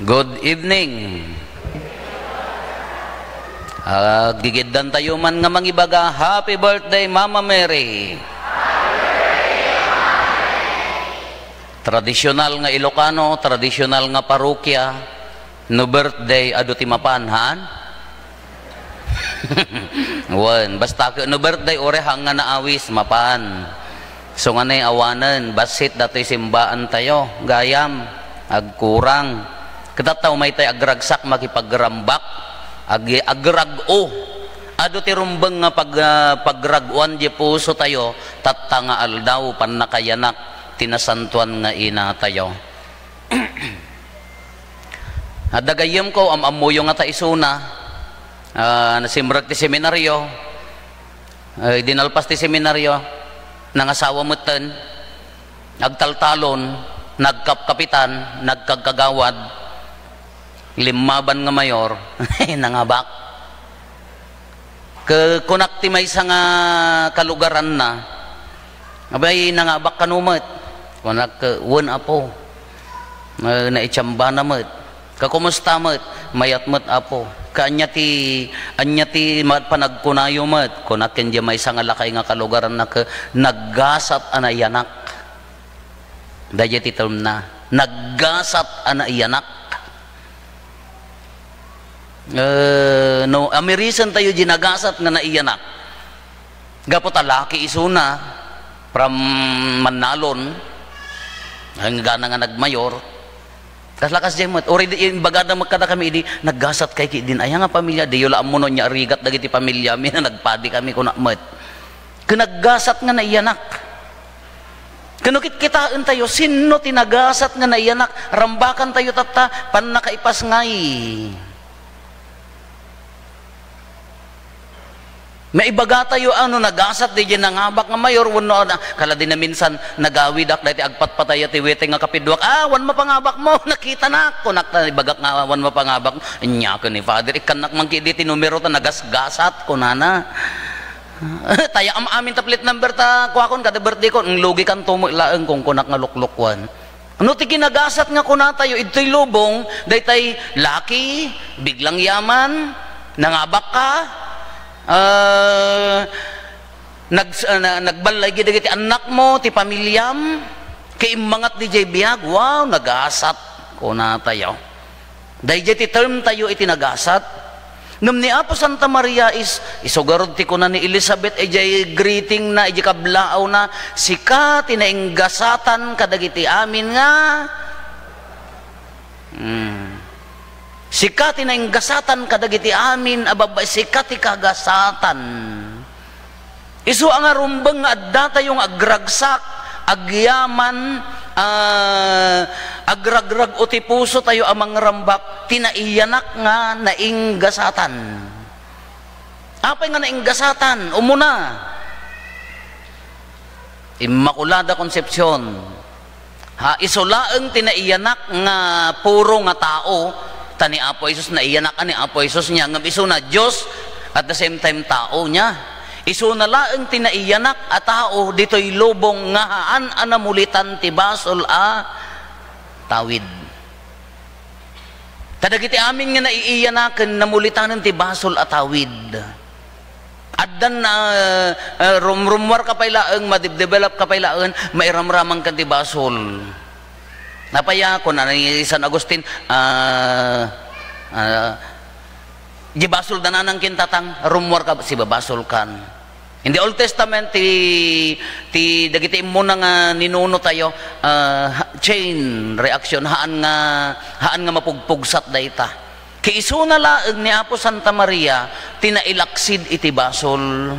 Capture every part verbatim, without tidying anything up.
Good evening. Agigiddantayo man nga mangibaga, "Happy birthday, Mama Mary!" Tradisyonal nga Ilocano, tradisyonal nga parokya, no birthday, adu ti mapan, han? Wen, basta ket no birthday, uray han nga naawis, mapan. So nga nay awanen, bassit datoy simbaantayo, gayam, agkurang. Ket tatta umaytay agragsak, makipagrambak, ag-, agrag-o. Adu ti rumbeng nga pag-, ah, pagrag-uan di pusotayo, tatta nga aldaw, pannakayanak ti nasantoan nga inatayo. Adda gayyemko, am-ammoyo nga ta isuna, ah, nasimrek ti seminaryo, eh, idi nalpas ti seminaryo, nangasawa metten, agtaltalon, nagkapkapitan, nagkagkagawad, limmaban nga mayor, nangabak. Ke-, kunak ti maysa nga kalugaranna, "Abay, nangabak kano met?" Kunak, "Wen, Apo." Na-, naitsambana met. "Kakumusta met?" "Mayat met, Apo." "Kaanya ti, anya ti ma-, panagkunayo met?" Kunak ken diay maysa nga lakay nga kalugaranna, ke-, "Naggasat a naiyanak." Daydiay ti termna, "Naggasat a naiyanak." Eh, no, amirisentayo di nagasat nga naiyanak. Gapu ta laki isuna, from Manalon, ang gana nga nagmayor. Kasla kasdiay met, uray di, imbagada met kadakami idi, "Naggasat kay ki din, aya nga pamilya, diyo la ammo no nya rigat dagiti pamilya mi na nagpadi kami," kuna met. Ken naggasat nga naiyanak. Ken no kitkitaentayo, sinno ti nagasat nga naiyanak? Rambakantayo tatta, pannakaipasngay. Maibagatayo a no nagasat diay nangabak nga mayor wenno na, kala di naminsan nagawidak daytoy agpatpatay a ti weteng nga kapidduak. "Ah, wen mapangabakmo, nakitanak," kunak ta ibagak nga, "Wen mapangabakmo." "Ania ken ni Father, ikkannak man ketdi ti numero ta nagasgasat," kunana. "Tay am-amin ta plate number ta kuakon kada birthday ko." "Lugikanto met laeng," kunkunak nga luklukwan. No ti kinagasat nga kunatayo, idtoy lubong, daytay laki, biglang yaman, nangabak ka, ah, nags-, ah, na-, nagballay gid dagiti annakmo, ti pamilyam, kaimmangat didiay biag, wow, nagasat, kunatayo. Daydiay ti term tayo iti nagasat. Ngem ni Apo Santa Maria is, isu garud ti kuna ni Elizabeth idiay greeting na, idiay kablaawna, "Sika ti nainggasatan kadagiti amin nga," hmm. "Sika ti nainggasatan kadagiti amin a babbai, sika ti kagasatan." Isu a nga rumbeng nga addatayo nga agragsak, agyaman, ah, agragrag-o ti pusotayo a mangrambak, ti naiyanak nga nainggasatan. Apay nga nainggasatan? Umuna, Immaculada Concepcion. Ha, isu laeng ti naiyanak nga puro nga tao, ta ni Apo Jesus, naiyanak a ni Apo Jesus niya, ngem isuna Dios, at the same time tao niya. Isuna laeng ti naiyanak a tao ditoy lubong nga haan a namulitan ti basol a tawid. Ta dagiti amin nga naiiyanaken, namulitanen ti basol a tawid. Addan na, eh, rum-, rummuar ka pay laeng, madibdevelop ka pay laeng, mairamraman kan ti basol. Napaya, kun ano ni San Agustin, ah, ah, di basol dananang kintatang, rummuar ka, sibabasol kan. In the Old Testament, ti, ti dagiti immuna nga ninuno tayo, ah, ha-, chain reaction, haan nga, haan nga mapugpugsat dayta. Kaisuna laeng ni Apo Santa Maria ti nailaksid iti basol.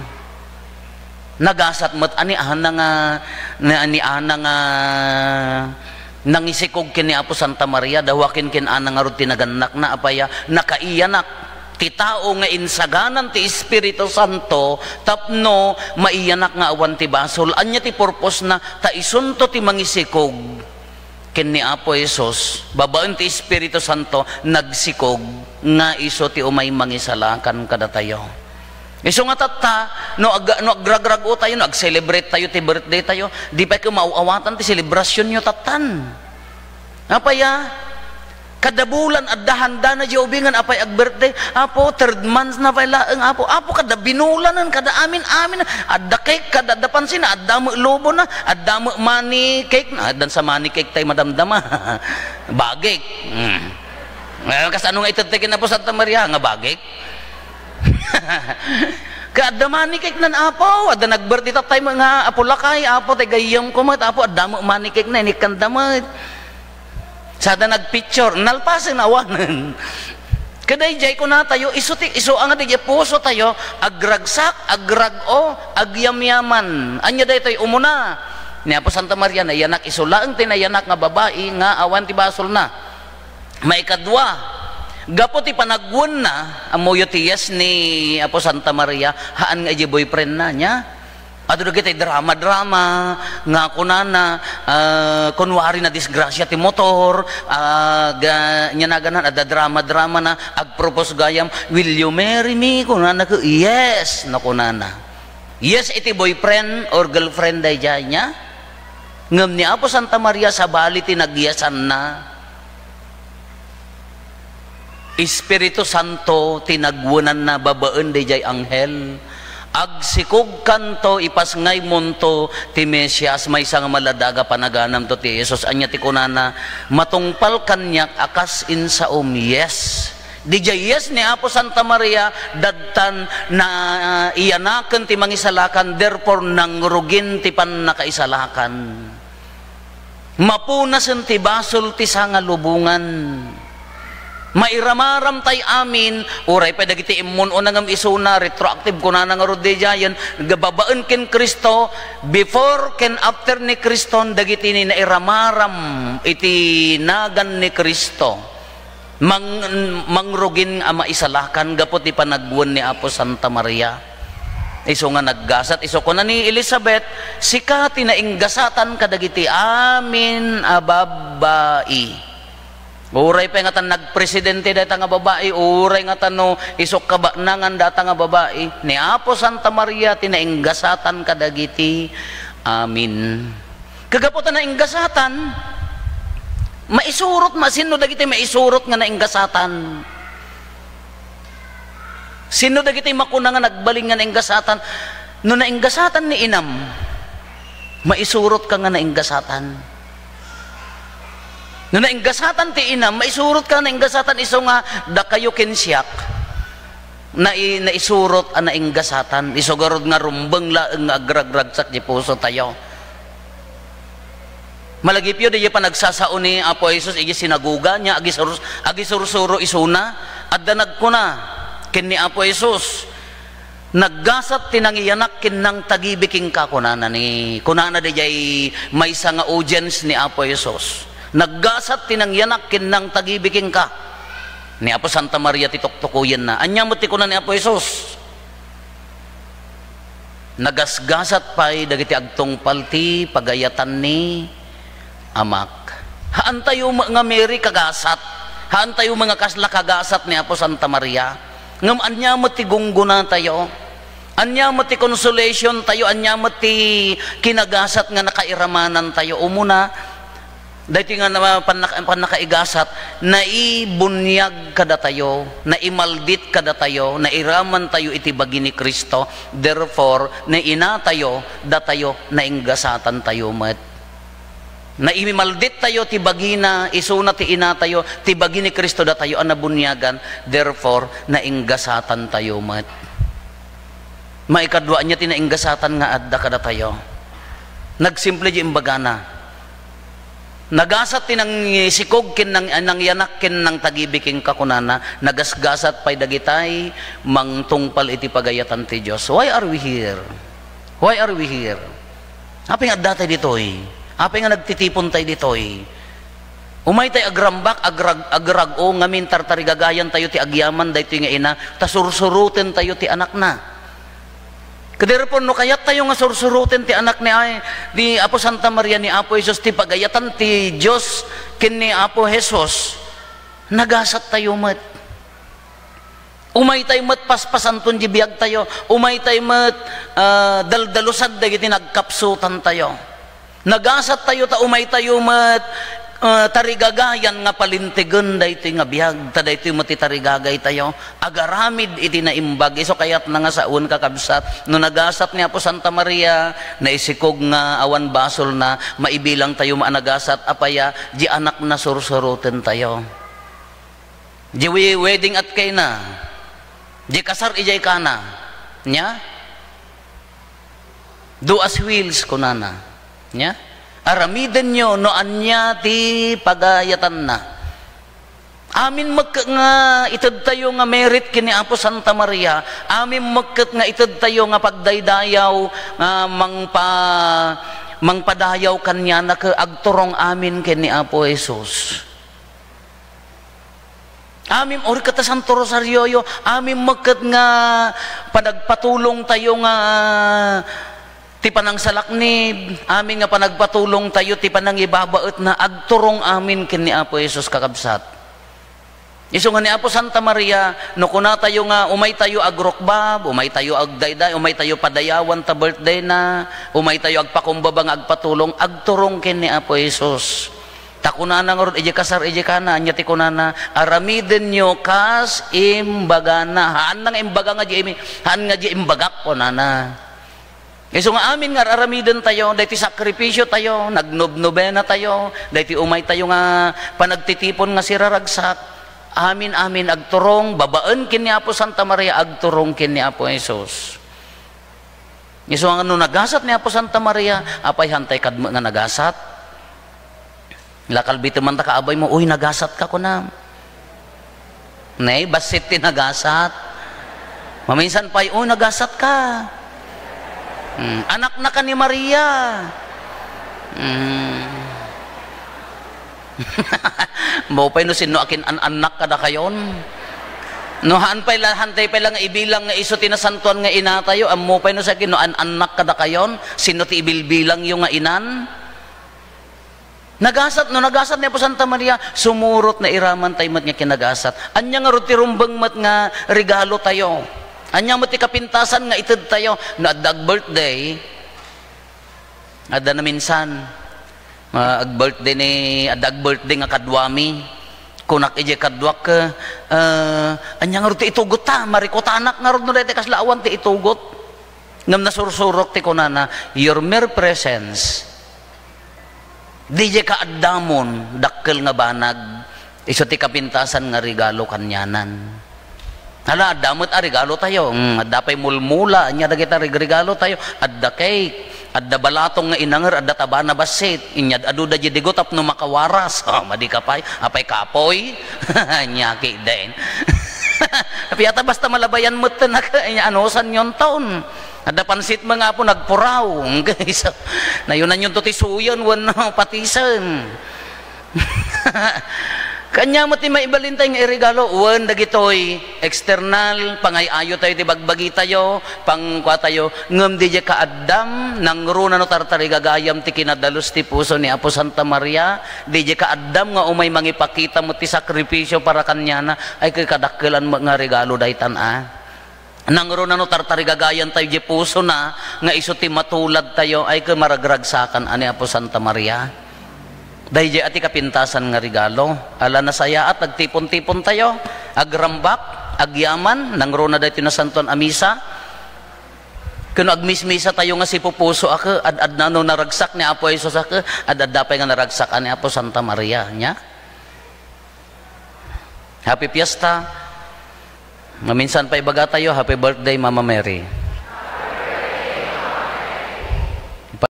Nagasat met a ni Ana nga, ni, ni Ana nga nangisikog ken ni Apo Santa Maria, dawaken ken Ana ngarud ti nagannakna, apaya, nakaiyanak ti tao nga insaganan ti Espiritu Santo tapno maiyanak nga awan ti basol. Ania ti purpose na? Ta isunto ti mangisikog. Ken ni Apo Jesus, babaen ti Espiritu Santo, nagsikog nga isu ti umay mangisalakan kadatayo. Isu nga tatta, no ag-, no agragrag-o tayo, no ag-celebrate tayo ti birthday tayo, di pay koma aw-awatan ti celebrationyo tattan. Apay a? Kada bulan, adda handana diay ubingen, apay ag-birthday? Apo, third month na pay laeng, Apo. Apo, kada binulanen, kada amin-amin, adda cake, kada adda pansin, adda met lubona, adda met money cake na, addan sa money cake tay madamdama. Bagik. Hmm. Eh, kasano nga ited ti ken Apo Santa Maria nga bagik? Ket adda money cake nan, Apo, adda nag-birthday tattay met nga Apo Lakay, Apo, ti gayyemko met, Apo, adda met money cake na, inikkanda met. Sada nagpicture, nalpasen awanen. Ket daydiay kunatayo, isu ti, isu a nga daydiay pusotayo, agragsak, agrag-o, agyamyaman. Ania daytoy? Umuna, ni Apo Santa Maria, nayanak, isu laeng ti nayanak nga babai nga awan ti basolna. Maikadua, gapu ti panagwenna, ammoyo ti yes ni Apo Santa Maria, haan nga idiay boyfriendna, nia? Adu dagiti drama-drama nga kunana, ah, kunwari nadisgrasia ti motor, ah, ga-, nia naganan, adda drama-drama na, agpropose gayam, "Will you marry me?" Kunana, "Yes," no kunana. Yes iti boyfriend or girlfriend daydiay, nia? Ngem ni Apo Santa Maria, sabali ti nagyasanna. Espiritu Santo ti nagwenanna babaen daydiay anghel. Agsikogkanto, ipasngaymonto ti Mesias, maysa nga maladaga panaganamto ti Jesus. Ania ti kunana? Matungpal kaniak a kas insaom. Yes. Didiay yes ni Apo Santa Maria, dadtan naiyanaken ti mangisalakan, therefore nangrugin ti pannakaisalakan. Mapunasen ti basol ti sangalubongan. Mairamaram tay amin, uray pay dagiti immun-una ngem isuna, retroactive, kunana ngarud daydiayen, babaen ken Cristo, before ken after ni Cristo, dagiti nairamaram iti nagan ni Cristo. Mang-, mangrugin a maisalakan gapu ti panagwen ni Apo Santa Maria. Isu nga naggasat, isu kuna ni Elizabeth, "Sika ti nainggasatan kadagiti amin a babbai." Uray pay ngatan nagpresidente dayta nga babai, uray ngatan no isuk kabaknangan data nga babai, ni Apo Santa Maria ti nainggasatan kadagiti amin. Kagapu ta nainggasatan, maisurot, masinno dagiti maisurot nga nainggasatan? Sinno dagiti makuna nga nagbalin nga nainggasatan? No nainggasatan ni inam, maisurotka nga nainggasatan. No nainggasatan ti inam, maisurotka nga nainggasatan, isu nga dakayo ken siak. Nai-, naisurot a nainggasatan. Isu garud nga rumbeng laeng nga agragragsak ti pusotayo. Malagipyo, diay panagsasao ni Apo Jesus idiay sinagoga, nia agisur-, agisursuro isuna, adda nagkuna ken ni Apo Jesus, "Naggasat ti nangiyanak ken nangtagibi kenka," kunana ni, kunana diay maysa nga audience ni Apo Jesus. "Naggasat ti nangiyanak ken nangtagibi kenka." Ni Apo Santa Maria ti tuktukoyenna. Ania met ti kuna ni Apo Jesus? Nagasgasat pay dagiti agtungpal ti pagayatan ni Amak. Haantayo met nga Mary kagasat. Haantayo met nga kasla kagasat ni Apo Santa Maria. Ngem ania met ti gunggonatayo? Ania met ti consolation tayo? Ania met ti kinagasat nga nakairamanantayo? Umuna, daytoy nga na-, pannak-, pannakaigasat, naibuniag kadatayo, naimaldit kadatayo, nairamantayo iti bagi ni Cristo. Therefore, ni inatayo, datayo, nainggasatantayo met. Naimaldit tayo ti bagina, isuna ti inatayo, ti bagi ni Cristo datayo a nabuniagan, therefore, nainggasatantayo met. Maikadua, ania ti nainggasatan nga adda kadatayo? Nagsimple di imbagana. Nagasat ti nangsikog ken nang-, nangyanak ken nangtagibi kenka, kunana, nagasgasat pay dagitay mangtungpal iti pagayatan ti Dios. Why are we here? Why are we here? Apay nga addatay ditoy? Apay nga nagtitipontay ditoy? Umaytay agrambak, agrag-, agrag-o, ngamin tartarigagayantayo ti agyaman daytoy nga ina, ta sursurotentayo ti anakna. Ket therefore, no kayattayo nga sursuroten ti anak ni, ay, ni Apo Santa Maria, ni Apo Jesus, ti pagayatan ti Dios ken ni Apo Jesus, nagasattayo met. Umaytay met paspasanton di biagtayo. Umaytay met, ah, daldalusan dagiti nagkapsutantayo. Nagasattayo ta umaytayo met, ah, tarigagayan nga palintegen daytoy nga biag. Ta daytoy met ti tarigagaytayo. Agaramid iti naimbag. Isu kayatna nga sawen, kakabsat. No nagasat ni Apo Santa Maria, naisikog nga awan basolna, maibilangtayo met a nagasat. Apay a, di anakna sursurotentayo. Di wi-, wedding at kayna. Di kasar idiay Cana. Nya? Do as wills, kunana. Nya? Aramidenyo no ania ti pagayatanna. Amin met ket nga itedtayo nga merit ken ni Apo Santa Maria. Amin met ket nga itedtayo nga pagdaydayaw, nga mangpa-, mangpadayaw kaniana ket agturong amin ken ni Apo Jesus. Amin, uri ket ta Santo Rosarioyo, amin met ket nga panagpatulongtayo nga ti panangsalaknib, amin nga panagpatulongtayo ti panangibabaetna, agturong amin ken ni Apo Jesus, kakabsat. Isu nga ni Apo Santa Maria, no kunatayo nga umaytayo agrukbab, umaytayo agdayday, umaytayo padayawan ta birthday na, umaytayo agpakumbaba nga agpatulong, agturong ken ni Apo Jesus. Ta kunana ngarud, idiay kasar, idiay Cana, ania ti kunana, "Aramidenyo kas imbagana." Haanna nga imbaga nga di imi-, haan nga di imbagak, kunana. Isu nga amin nga ar-aramidentayo, daytoy sakripisiotayo, nagnobnobenatayo, daytoy umaytayo nga panagtitipon nga siraragsak, amin-amin agturong, babaen ken ni Apo Santa Maria, agturong ken ni Apo Jesus. Isu nga no nagasat ni Apo Santa Maria, apay, haantay kad met nga nagasat? Lakalbiten man ta ka abaymo, "Uy, nagasat ka," kunam. Nay, bassit ti nagasat. Maminsan pay, "Uy, nagasat ka." Hmm, anakna ka ni Maria. Hmm. Ammom pay no sinno akin an-annak kadakayon. No haan pay la, haantay pay la nga ibilang nga isu ti nasantoan nga inatayo, ammom pay no sa akin no an-annak kadakayon, sinno ti ibilbilangyo nga inan? Nagasat, no nagasat ni Apo Santa Maria, sumurot, nairamantay met nga kinagasat. Ania ngarud ti rumbeng met nga regalotayo? Ania met ti kapintasan nga itedtayo? No adda ag-birthday, adda naminsan, ah, ag-birthday ni, adda ag-birthday nga kaduami. Kunak idiay kaduak, ah, ania ngarud ti itugot ta? Marikutanak ngarud no daytoy kasla awan ti itugot. Ngem nasursurok ti kunana, "Your mere presence." Diay kaaddamon, dakkel nga banag, isu ti kapintasan nga regalo kanianan. Hala, adda met a regalotayo. Hmm, adda pay mulmula, ania dagita reg-, regalotayo. Adda cake, adda balatong nga inanger, adda tabana bassit. Inyad-aduda diay digo tapno makawaras. Oh, madi ka pay. Apay kapoy? Ania ki den. Apay ata basta malabayan met ten, ania, anusanyon ton. Adda pansit met nga apo nagpuraw. Isu, nayunanyon to ti suyen wenno patisen. Kaniana met ti maibalintay nga iregalo, wen dagitoy external, pangay-ayotayo ti bagbagitayo, pangkuatayo, ngem diay kaaddam, nangruna no tartarigagayam ti kinadalus ti puso ni Apo Santa Maria, diay kaaddam nga umay mangipakita met ti sakripisio para kaniana, ay, kadakkelan met nga regalo daytan a. Nangruna no tartarigagayantayo diay pusona nga isu ti matuladtayo, ay, ket maragragsakan a ni Apo Santa Maria. Daydiay a ti kapintasan nga regalo. Ala, nasayaat, agtipon-tipontayo, agrambak, agyaman, nangruna daytoy nasantoan a misa. Ken agmismisatayo nga sipupuso a ket ad-adna no naragsak ni Apo Jesus a ket ad-adda pay nga naragsak a ni Apo Santa Maria, nia? Happy Fiesta. Maminsan pa ibagatayo, "Happy birthday, Mama Mary."